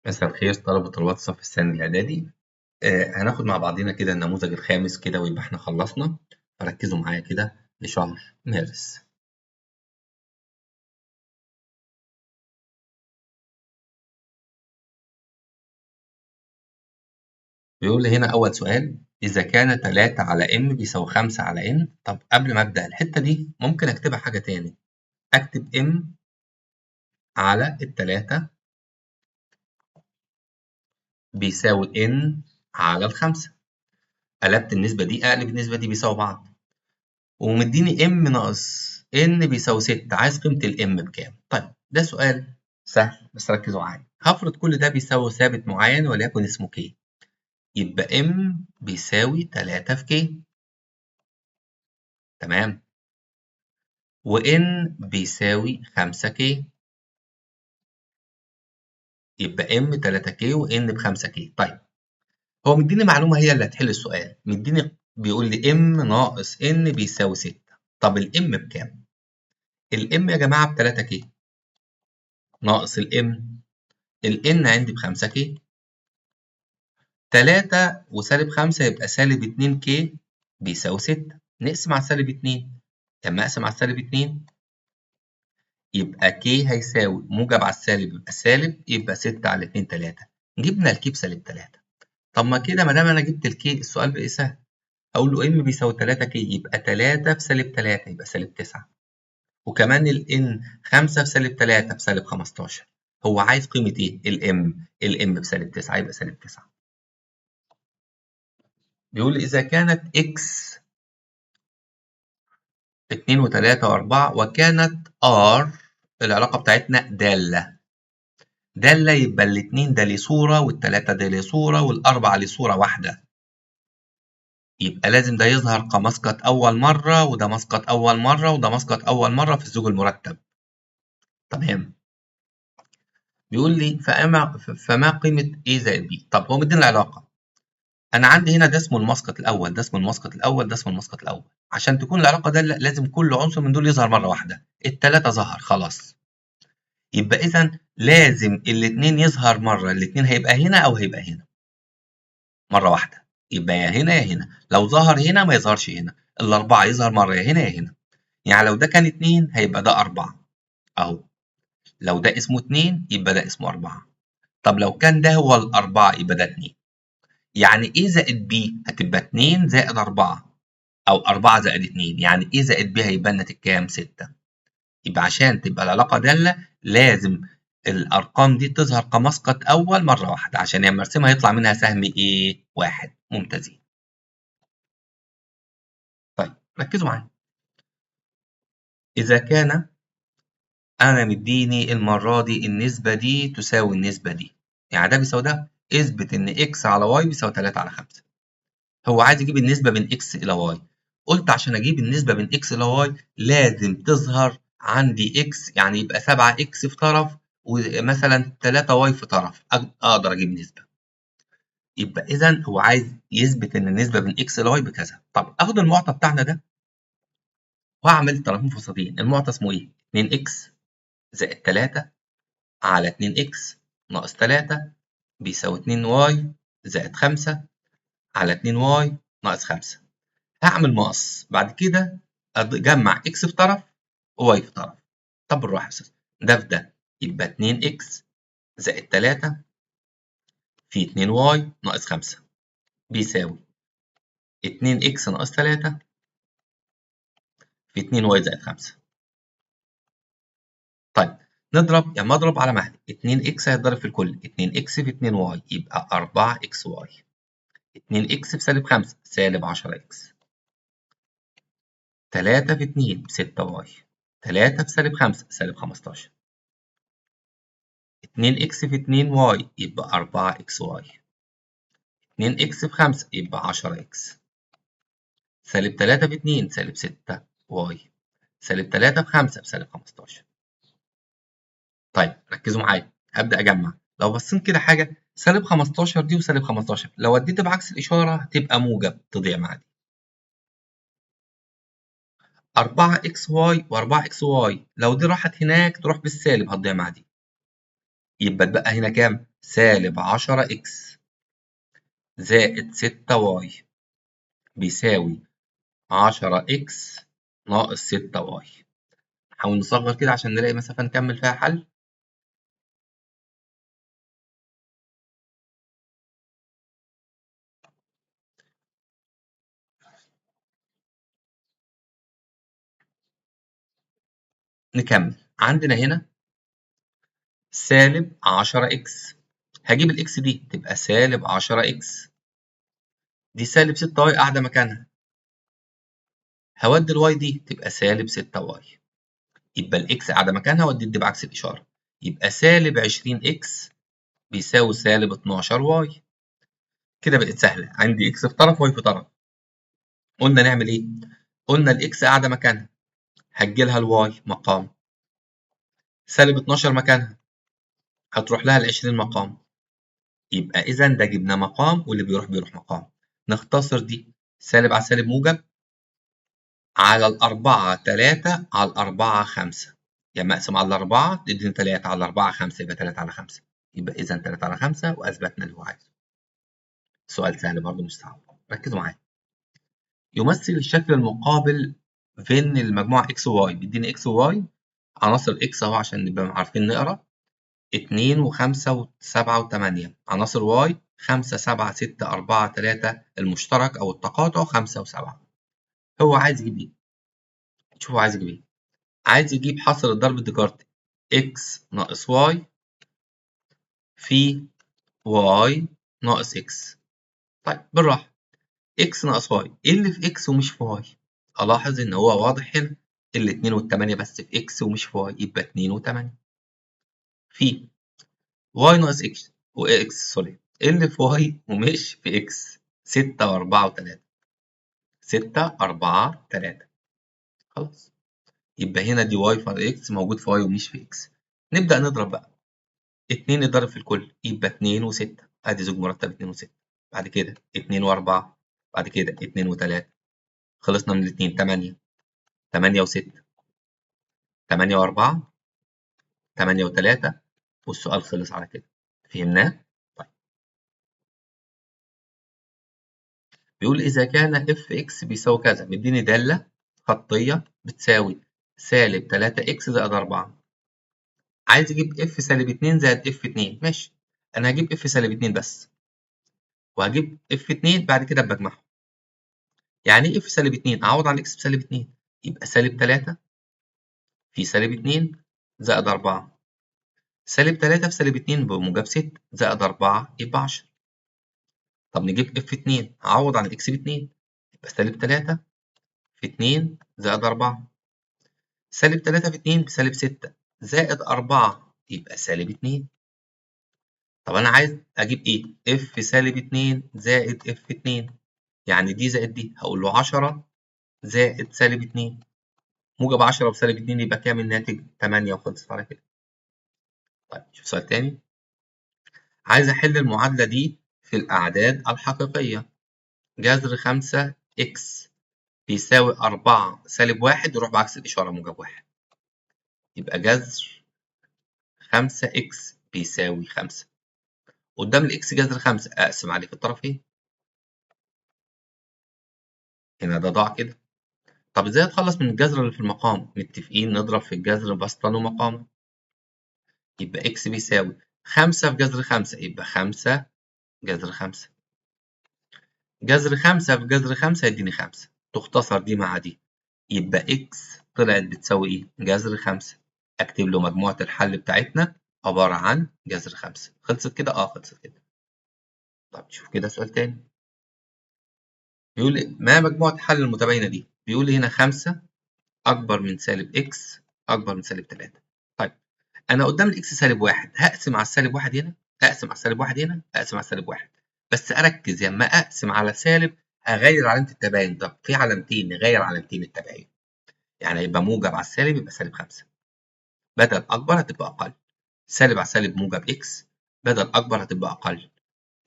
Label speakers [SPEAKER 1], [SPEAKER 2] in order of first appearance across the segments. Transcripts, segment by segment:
[SPEAKER 1] مساء الخير طلبة وطالبات الصف الثاني الإعدادي. هناخد مع بعضينا كده النموذج الخامس كده ويبقى احنا خلصنا، فركزوا معايا كده لشهر مارس. بيقول لي هنا أول سؤال: إذا كان 3 على m بيساوي 5 على n. طب قبل ما أبدأ الحتة دي ممكن أكتبها حاجة تاني، أكتب m على التلاتة بيساوي n على الخمسة. قلبت النسبة دي، أقلب النسبة دي بيساوي بعض، ومديني m ناقص n بيساوي 6، عايز قيمة ال m بكام؟ طيب ده سؤال سهل بس ركزوا معايا. هفرض كل ده بيساوي ثابت معين وليكن اسمه k، يبقى m بيساوي 3 في k، تمام، و n بيساوي 5 k، يبقى m 3 k و n ب 5 k. طيب هو مديني معلومة هي اللي هتحل السؤال، مديني بيقول لي m ناقص n بيساوي 6. طب ال m بكام؟ ال m يا جماعة ب 3 k ناقص ال m، ال n عندي ب 5 k، 3 وسالب 5 يبقى سالب 2 k بيساوي 6. نقسم على سالب 2، لما أقسم على سالب 2 يبقى k هيساوي موجب على السالب يبقى سالب، يبقى 6 على 2 3. جبنا ال k بسالب 3. طب ما كده ما دام أنا جبت ال k السؤال بقى سهل، أقول له m بيساوي 3 k يبقى 3 في سالب 3 يبقى سالب 9، وكمان ال n 5 في سالب 3 بسالب 15. هو عايز قيمة إيه؟ ال m، ال m بسالب 9 يبقى سالب 9. بيقول لي إذا كانت x 2 و3 و4 وكانت r العلاقة بتاعتنا دالة، دالة يبقى الاتنين ده ليه صورة والتلاتة ده ليه صورة والأربعة ليه صورة واحدة، يبقى لازم ده يظهر كمسقط أول مرة وده مسقط أول مرة وده مسقط أول مرة في الزوج المرتب، تمام. بيقول لي فما قيمة A زائد B. طب هو مدينا العلاقة، أنا عندي هنا ده اسمه المسقط الأول، ده اسمه المسقط الأول، ده اسمه المسقط الأول. عشان تكون العلاقة دالة لازم كل عنصر من دول يظهر مرة واحدة، التلاتة ظهر خلاص، يبقى إذا لازم الاتنين يظهر مرة، الاتنين هيبقى هنا أو هيبقى هنا مرة واحدة، يبقى يا هنا يا هنا. لو ظهر هنا ما يظهرش هنا، الأربعة يظهر مرة يا هنا يا هنا. يعني لو ده كان 2 هيبقى ده 4 أهو، لو ده اسمه 2 يبقى ده اسمه 4. طب لو كان ده هو الأربعة يبقى ده 2. يعني A زائد B هتبقى 2 زائد 4 أو 4 زائد 2، يعني A زائد B هيبقى الناتج كام؟ 6. يبقى عشان تبقى العلاقة دالة لازم الأرقام دي تظهر كمسقط أول مرة واحدة، عشان لما أرسمها يطلع منها سهم إيه؟ 1. ممتازين. طيب ركزوا معايا. إذا كان أنا مديني المرة دي النسبة دي تساوي النسبة دي، يعني ده بيساوي ده، اثبت إن x على y بيساوي 3 على 5. هو عايز يجيب النسبة بين x إلى y. قلت عشان أجيب النسبة بين x إلى y لازم تظهر عندي x، يعني يبقى 7x في طرف ومثلا 3y في طرف، أقدر أجيب نسبة. يبقى إذا هو عايز يثبت إن النسبة بين x إلى y بكذا. طب آخد المعطى بتاعنا ده وأعمل طرفين منفصلين. المعطى اسمه إيه؟ 2x زائد 3 على 2x ناقص 3 بيساوي 2y زائد 5 على 2y ناقص 5. هعمل مقص بعد كده أجمع x في طرف وy في طرف. طب بالراحة يا أستاذ، ده في ده يبقى 2x زائد 3 في 2y ناقص 5 بيساوي 2x ناقص 3 في 2y زائد 5. طيب نضرب، يعني اضرب على مهلي، 2x هيتضرب في الكل، 2x في 2y يبقى 4xy، 2x في سالب 5 سالب 10x، 3 في 2 ب 6y، 3 في سالب 5 سالب 15، 2x في 2y يبقى 4xy، 2x في 5 يبقى 10x، سالب 3 في 2 سالب 6y، سالب 3 في 5 بسالب 15. طيب ركزوا معايا، هبدأ أجمع. لو بصيت كده حاجة، سالب 15 دي وسالب 15 لو وديت بعكس الإشارة هتبقى موجب، تضيع مع دي. 4xy و4xy لو دي راحت هناك تروح بالسالب هتضيع مع دي، يبقى اتبقى هنا كام؟ سالب 10 x زائد 6 y بيساوي 10 x ناقص 6 y. نحاول نصغر كده عشان نلاقي مسافة نكمل فيها حل. نكمل. عندنا هنا سالب 10 x، هجيب ال x دي تبقى سالب 10 x، دي سالب 6 y قاعدة مكانها، هودي ال y دي تبقى سالب 6 y، يبقى ال x قاعدة مكانها ودي دي بعكس الإشارة، يبقى سالب 20 x بيساوي سالب 12 y. كده بقت سهلة، عندي x في طرف y في طرف. قلنا نعمل إيه؟ قلنا ال x قاعدة مكانها، هتجيلها ال y مقام، سالب 12 مكانها هتروح لها ال 20 مقام، يبقى إذا ده جبنا مقام واللي بيروح بيروح مقام. نختصر دي سالب على سالب موجب، على الأربعة 3 على الأربعة 5، يعني أقسم على الأربعة تديني 3 على الأربعة 5 يبقى 3 على 5، يبقى إذا 3 على 5 وأثبتنا اللي هو عايزه. سؤال سهل برضه مش صعب، ركزوا معايا. يمثل الشكل المقابل فين المجموعة x و y، بيديني x و y عناصر x أهو عشان نبقى عارفين نقرا، 2 و5 و7 و8، عناصر y 5 7 6 4 3، المشترك أو التقاطع 5 و7. هو عايز يجيب إيه؟ شوفوا عايز يجيب إيه؟ عايز يجيب حصر الضرب الديكارتي x ناقص y في y ناقص x. طيب بالراحة، x ناقص y، إيه اللي في x ومش في y؟ ألاحظ إن هو واضح هنا الاتنين والتمانية بس في x ومش في y، يبقى 2 و8 في y ناقص x و x sorry، إيه اللي في y ومش في x؟ 6 و4 و3، 6 4 3. خلاص يبقى هنا دي y في x موجود في y ومش في x. نبدأ نضرب بقى، 2 نضرب في الكل يبقى 2 و6، ادي زوج مرتب 2 و6، بعد كده 2 و4، بعد كده 2 و3، خلصنا من الاثنين 8، 8 و6، 8 و4، 8 و3، والسؤال خلص على كده. فهمناه؟ طيب بيقول إذا كان f x بيساوي كذا، مديني دالة خطية بتساوي سالب 3 x زائد 4، عايز يجيب f سالب 2 زائد f 2. ماشي، أنا هجيب f سالب 2 بس، وهجيب f 2 بعد كده بجمعهم. يعني إيه f سالب 2؟ أعوض عن x بسالب 2، يبقى سالب 3 في سالب 2 زائد 4، سالب 3 في سالب 2 بموجب 6 زائد 4 يبقى 10. طب نجيب f 2، أعوض عن x ب 2، يبقى سالب 3 في 2 زائد 4، سالب 3 في 2 بسالب 6 زائد 4 يبقى سالب 2. طب أنا عايز أجيب إيه؟ f سالب 2 زائد f 2، يعني دي زائد دي، هقول له 10 زائد سالب 2، موجب 10 بسالب 2 يبقى كام الناتج؟ 8، وخلصت على كده. طيب شوف سؤال تاني، عايز أحل المعادلة دي في الأعداد الحقيقية. جذر 5 x بيساوي 4 سالب 1، يروح بعكس الإشارة موجب 1، يبقى جذر 5 x بيساوي 5. قدام ال x جذر 5، أقسم عليه في الطرفين، هنا ده ضاع كده. طب إزاي أتخلص من الجذر اللي في المقام؟ متفقين نضرب في الجذر بسطا ومقاما، يبقى x بيساوي 5 في جذر 5، يبقى 5 جذر 5، جذر 5 في جذر 5 يديني 5، تختصر دي مع دي، يبقى x طلعت بتساوي إيه؟ جذر 5. أكتب له مجموعة الحل بتاعتنا عبارة عن جذر 5. خلصت كده؟ خلصت كده. طب شوف كده سؤال تاني، بيقول ما مجموعة حل المتباينة دي؟ بيقول هنا 5 أكبر من سالب x أكبر من سالب 3. طيب أنا قدام ال x سالب 1، هقسم على السالب 1 هنا، أقسم على السالب 1 هنا، أقسم على السالب 1، بس أركز لما أقسم على سالب أغير علامة التباين. طب في علامتين، نغير علامتين التباين، يعني يبقى موجب على السالب يبقى سالب 5، بدل أكبر هتبقى أقل، سالب على سالب موجب x، بدل أكبر هتبقى أقل،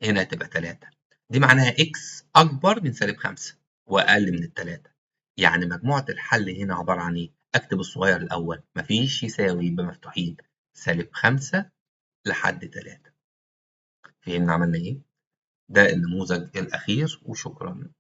[SPEAKER 1] هنا هتبقى 3، دي معناها x أكبر من سالب 5 وأقل من التلاتة، يعني مجموعة الحل هنا عبارة عن إيه؟ أكتب الصغير الأول، مفيش يساوي يبقى مفتوحين، سالب 5 لحد 3. فهمنا عملنا إيه؟ ده النموذج الأخير، وشكرا.